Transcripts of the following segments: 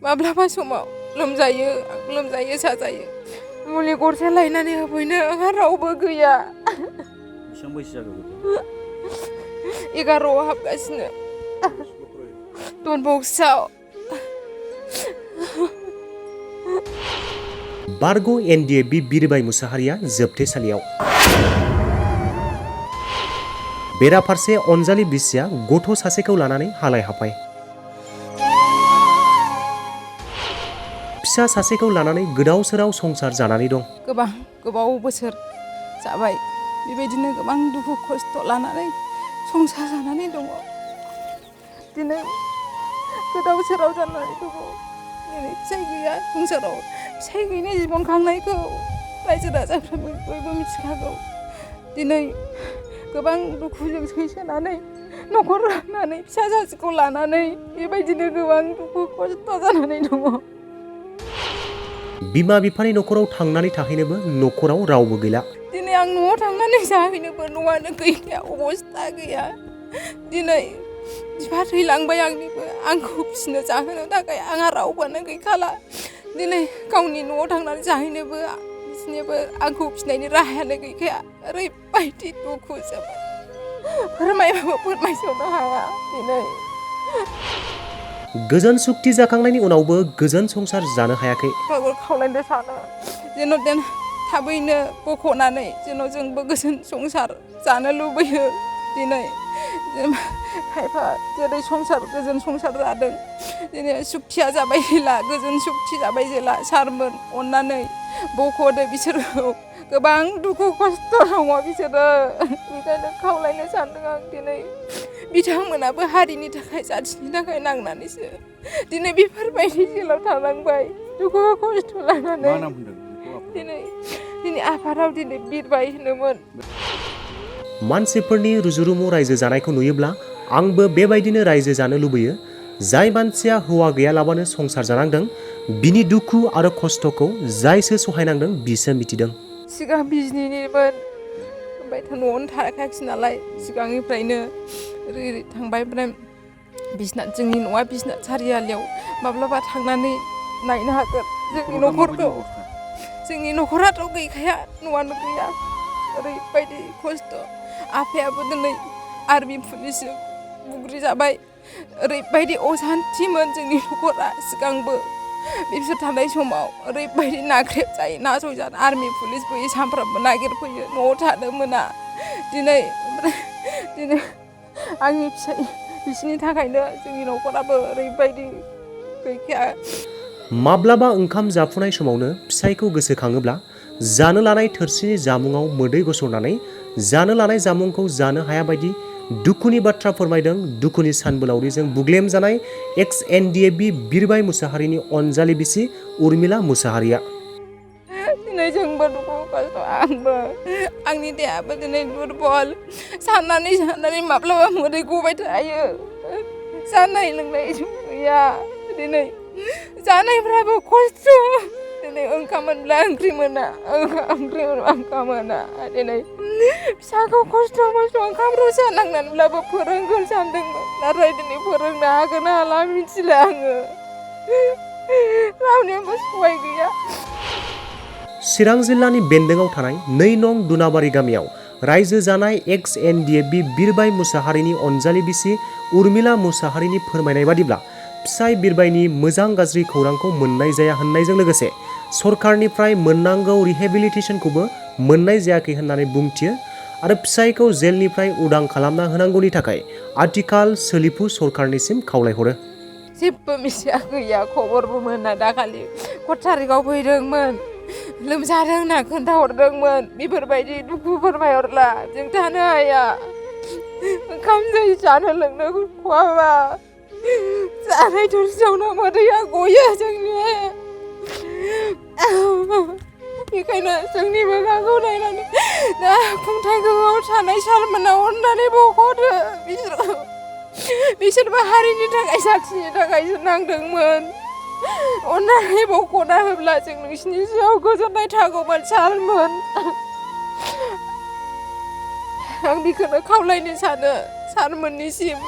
माब्लाबा समाव लोमजायो साजायो मुलि गरसे लायनानै होफैनो आंहा रावबो गैया। बेसेबां बैसो जाखो? 11 हाबगासिनो डन बक्सआव। बारग' एनडिएफबि बिरबाय मुसाहारिया जोबथेसालियाव। बेराफारसे अनजालि बिसिया गथ' सासेखौ लानानै हालाय हाफाय। फिसा सासेखौ लानानै गोदाव सोराव संसार जानानै दं। गोबाव बोसोर जाबाय बेबायदिनो गोबां दुखु खस्थ' लानानै संसार जानानै दङ। दिनै गोदाव सोराव जानानै दङ। दिनै फिसाइ गैया संसाराव। फिसाइ गैयिनि जिबन खांनायखौ रायजो राजाफ्रा बयबो मिथिखागौ। दिनै गोबां दुखुजों सैसोनानै न'खर राननानै फिसा सासेखौ लानानै बेबायदिनो गोबां दुखु खस्थ' जानानै दङ। बिमा बिफानि न'खराव थांनानै थाहैनोबो न'खराव रावबो गैला। दिनै आं न'आव थांनानै जाहैनोबो न'आनो गैया, अबस्था गैया। दिनै बिफा थैलांबाय आंनिबो, आंखौ फिसिनो जाहोनो थाखाय आंहा रावबोआनो गैखाला। दिनै गावनि न'आव थांनानै जाहैनोबो बिसोरनोबो आंखौ फिसिनायनि राहायानो गैखाया। ओरैबायदि दुखु जाबाय फोरमायबाबो फोरमायस'नो हाया। दिनै गोजोन सुक्ति जाखांनायनि उनावबो गोजोन संसार जानो हायाखै। खावलायनो सानो जेन' थाबैनो बख'नानै जेन' जोंबो गोजोन संसार जानो लुबैयो। दिनै खायफा जेरै गोजोन संसार जादों, दिनै सुक्तिया जाबाय जेला, गोजोन सुक्ति जाबाय जेला सारमोन अननानै बख'दो बिसोरखौ। गोबां दुखु खस्थ' दङ बिसोरो, बेखायनो खावलायनो सानदों आं। दिनै बिथांमोनाबो हारिनि थाखाय जाथिनि थाखाय नांनानैसो दिनै बेफोरबायदि जेलाव थानांबाय दुखु खस्थ' लानानै। दिनै आफादाव दिनै बिरबाय होनोमोन। मानसिफोरनि रुजुरुमु रायजो जानायखौ नुयोब्ला आंबो बेबायदिनो रायजो जानो लुबैयो। जाय मानसिया हौवा गैयालाबानो संसार जानांदों, बिनि दुखु आरो खस्थ'खौ जायसो सहायनांदों बिसो मिथिदों। सिगां बिजनिनिमोन, ओमफ्राय न'आवनो थाखायाखिसै नालाय सिगांनिफ्रायनो ओरै थांबाय। ओमफ्राय जोंनि न'आ बिसनाथ सारियालियाव माब्लाबा थांनानै नायनो हागोन जोंनि न'खरखौ। जोंनि न'खराथ' गैखाया, न'आनो गैया। ओरैबायदि खस्थ'। आफायाबो दिनै आर्मि पुलिसजों बुग्रि जाबाय। ओरैबायदि असान्थिमोन जोंनि न'खरा सिगांबो। बिसोर थानाय समाव ओरैबायदि नाख्रेबजायो, नासयजानो आर्मि पुलिस फैयो, सानफ्रामबो नागिरफैयो, न'आव थानो मोना। दिनै आंनि फिसाइ बिसोरनि थाखायनो जोंनि न'खराबो ओरैबायदि गैखाया। माब्लाबा ओंखाम जाफुनाय समावनो फिसाइखौ गोसोखाङोब्ला जानो लानाय थोरसिनि जामुङाव मोदै गसरनानै जानो लानाय जामुंखौ जानो हाया बायदि दुखुनि बाथ्रा फोरमायदों दुखुनि सानबोलावरिजों बुग्लेमजानाय एक्स एनडिएफबि बिरबाय मुसाहारिनि अनजालि बिसि उर्मिला मुसाहारिया। दिनै जोंबो दुखु खस्थ', आंबो आंनि देहायाबो दिनै दुरबल। साननानै माब्लाबा मोदै गबाय थायो। जानाय लोंनाय गैया। दिनै जानायफ्राबो खस्थ'। दिनै ओंखाम मोनब्ला ओंख्रि मोना, ओंखाम मोना। दिनै फिसाखौ खस्थ' ओंखाम रसा नांनानैब्लाबो फोरोंगोन सानदोंमोन, नाथाय दिनै फोरोंनो हागोन ना हाला मिथिला आङो। रावनियावबो सहाय गैया। चिरां जिल्लानि बेन्दोंआव थानाय 2 नं दुनाबारि गामियाव रायजो जानाय एक्स एनडिएफबि बिरबाय मुसाहारिनि अनजालि बिसि उर्मिला मुसाहारिनि फोरमायनाय बादिब्ला फिसाइ बिरबायनि मोजां गाज्रि खौरांखौ मोननाय जाया होननायजों लोगोसे सरकारनिफ्राय मोननांगौ रिहेबिलिटेसनखौबो मोननाय जायाखै होननानै बुंथियो आरो फिसाइखौ जेलनिफ्राय उदां खालामना होनांगौनि थाखाय आथिखाल सोलिफु सरकारनिसिम खावलायहरो। जेबो मिथिया, गैया, खबरबो मोना। दाखालि 4 थारिखआव फैदोंमोन, लोमजादों होनना खोन्थाहरदोंमोन। बेफोरबायदि दुखु फोरमायहरला जों थानो हाया। ओंखाम दै जानो लोंनो खहाबा जानाय थोरसियावनो मोदैया गयो जोंनि। बेखायनो जोंनि मोखांखौ नायनानै दा खुंथायगोआव थानाय सारमोना अननानै बख'दो बिसोरखौ। बिसोरबो हारिनि थाखाय जाथिनि थाखायसो नांदोंमोन। अननानै बख'ना होब्ला जों नोंसिनि जिउआव गोजोननाय थागौमोन सारमोन। आं बेखौनो खावलायनो सानो सारमोननिसिम,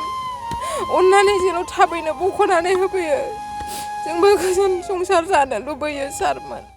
अननानै जेन' थाबैनो बख'नानै होफैयो। जोंबो गोजोन संसार जानो लुबैयो सारमोन।